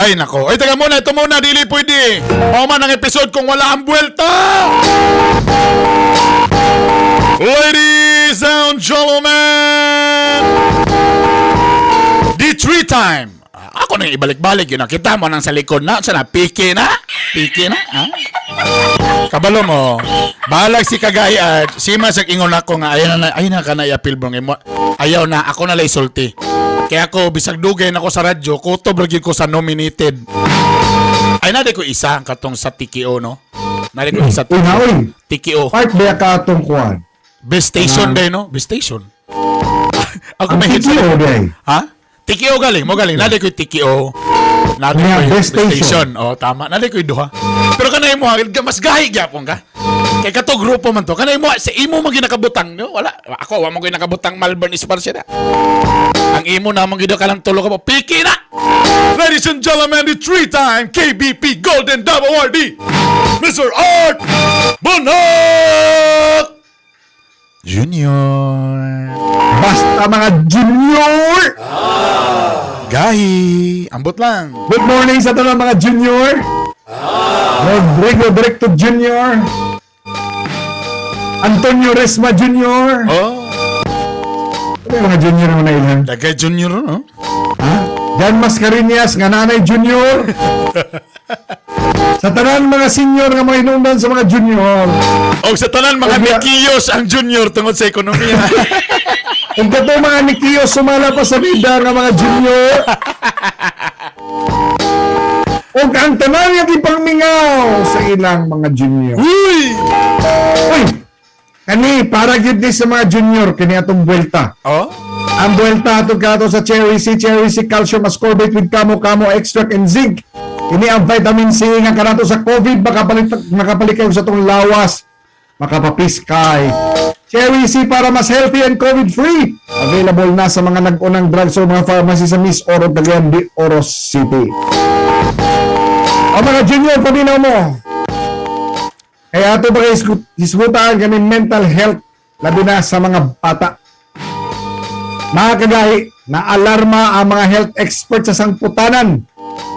Ay nako. Ay, teka muna, ito muna, dili pwede. Mao man ang episode kung wala ang buwelta. Ladies and gentlemen, the three time. Ah, ako nang ibalik-balik yun. Kita mo nang sa likod na. Sana, piki na. Piki na. Ha? Kabalo mo. Balag si Kagay at si Masag ingon ako nga ayaw na, ayaw na ka na i-appeal bro. Ayaw na ako na lay sulti. Kaya ako bisag dugay na ko sa radyo, kutob ra gyud ko sa nominated. Ay, na ko isa katong sa TKO, no. Na ko isa. Uy, na, uy. TKO. Part ba ka atong kuan? Best station day, no? Best station. Ako Ang may hit sa TKO likod. day. Ha? TKO galing, mo galing. Nadi ko TKO. Nadi Nga, ko best station. Oh, tama. Nadi ko duha. Pero kanay mo, mas gahi gyapon ka. Kay kato grupo man to. Kanay mo sa imo man ginakabutang, no? Wala. Ako wa man ko nakabutang Malvern Esparcia na. Ang imo na man gid ka lang tulo ka mo. Piki na. Ladies and gentlemen, the three-time KBP Golden Dove Awardee, Mr. Art Bonac Junior. Basta mga junior! Gahi. Ambot lang. Good morning sa tanan mga junior! Rodrigo Directo Junior! Antonio Resma Junior! Oh, Ano yung mga junior mo na ilan? Dagay Junior, no? Ha? Jan Mascareñas nga nanay junior! Sa tanan mga senior nga mga hinungdan sa mga junior. O sa tanan mga mikiyos ang junior tungod sa ekonomiya. Ug kato mga nikiyo sumala pa sa bida nga mga junior. Ug ang tanan nga gipangmingaw sa ilang mga junior. Uy! Uy! Kani para gyud ni sa mga junior kini atong buwelta. Oh? Ang buwelta atong kato sa Cherry C, Cherry C Calcium Ascorbate with Kamo Kamo Extract and Zinc. Kini ang vitamin C nga kanato sa COVID makapalit makapalikay sa atong lawas, makapapiskay. Cherry C para mas healthy and COVID-free. Available na sa mga nag-unang drugstore, mga pharmacy sa Miss Oro, Cagayan de Oro City. O mga junior, paminaw mo. Kaya ato ba kayo isgutaan kami mental health, labi na sa mga bata. Mga kagahi, naalarma ang mga health experts sa sangputanan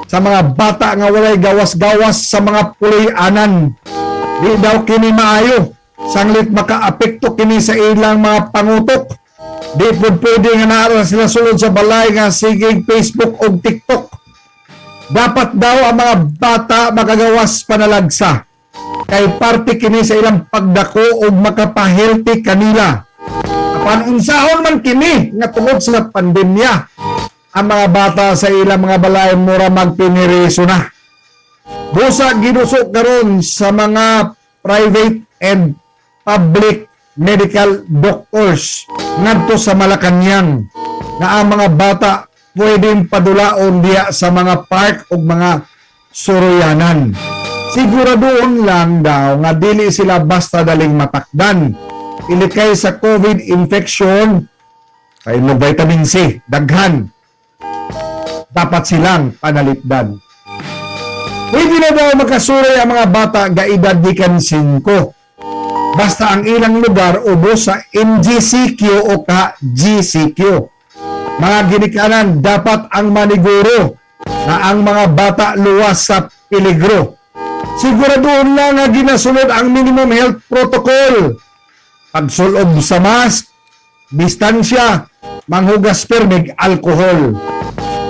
sa mga bata nga walay gawas-gawas sa mga puloy-anan. Di daw kini maayo. Sanglit makaapekto kini sa ilang mga pangutok. Di pud pwede nga naa sila sulod sa balay nga sige Facebook o TikTok. Dapat daw ang mga bata makagawas panalagsa. Kay parte kini sa ilang pagdako o makapahealthy kanila. Apan unsahon man kini nga tungod sa pandemya, ang mga bata sa ilang mga balay mura magpiniriso na. Busa giduso karon sa mga private and public medical doctors ngadto sa Malacañang na ang mga bata pwedeng padulaon diya sa mga park ug mga suroyanan. Siguradoon lang daw nga dili sila basta daling matakdan. Ilikay sa COVID infection kay mo vitamin C, daghan. Dapat silang panalipdan. Pwede na daw makasuroy ang mga bata gaedad gikan 5. Basta ang ilang lugar ubos sa MGCQ o ka GCQ. Mga ginikanan, dapat ang maniguro na ang mga bata luwas sa peligro. Siguradoon lang nga ginasunod ang minimum health protocol. Pagsulob sa mask, distansya, manghugas permig alkohol.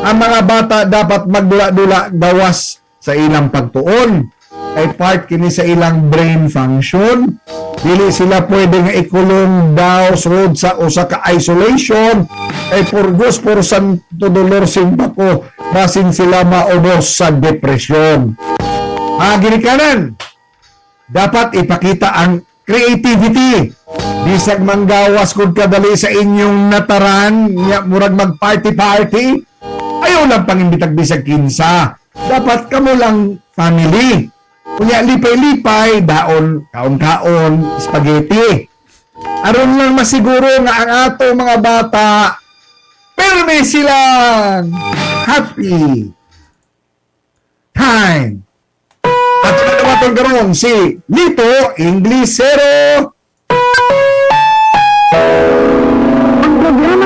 Ang mga bata dapat magdula-dula gawas sa ilang pagtuon. Kay part kini sa ilang brain function. Dili sila pwede nga ikulong daw sulod sa usa ka isolation. Kay purgos por santo dolor simbako basin sila maubos sa depresyon. Mga ginikanan, dapat ipakita ang creativity. Bisag manggawas kung kadali sa inyong nataran, nya murag mag-party-party, ayaw lang pangimbitag bisag kinsa. Dapat kamo lang family. Kunya lipay-lipay, daon, kaon-kaon, spaghetti. Aron lang masiguro nga ang ato mga bata, perme silang happy time. At sa karon si Lito Inglesero.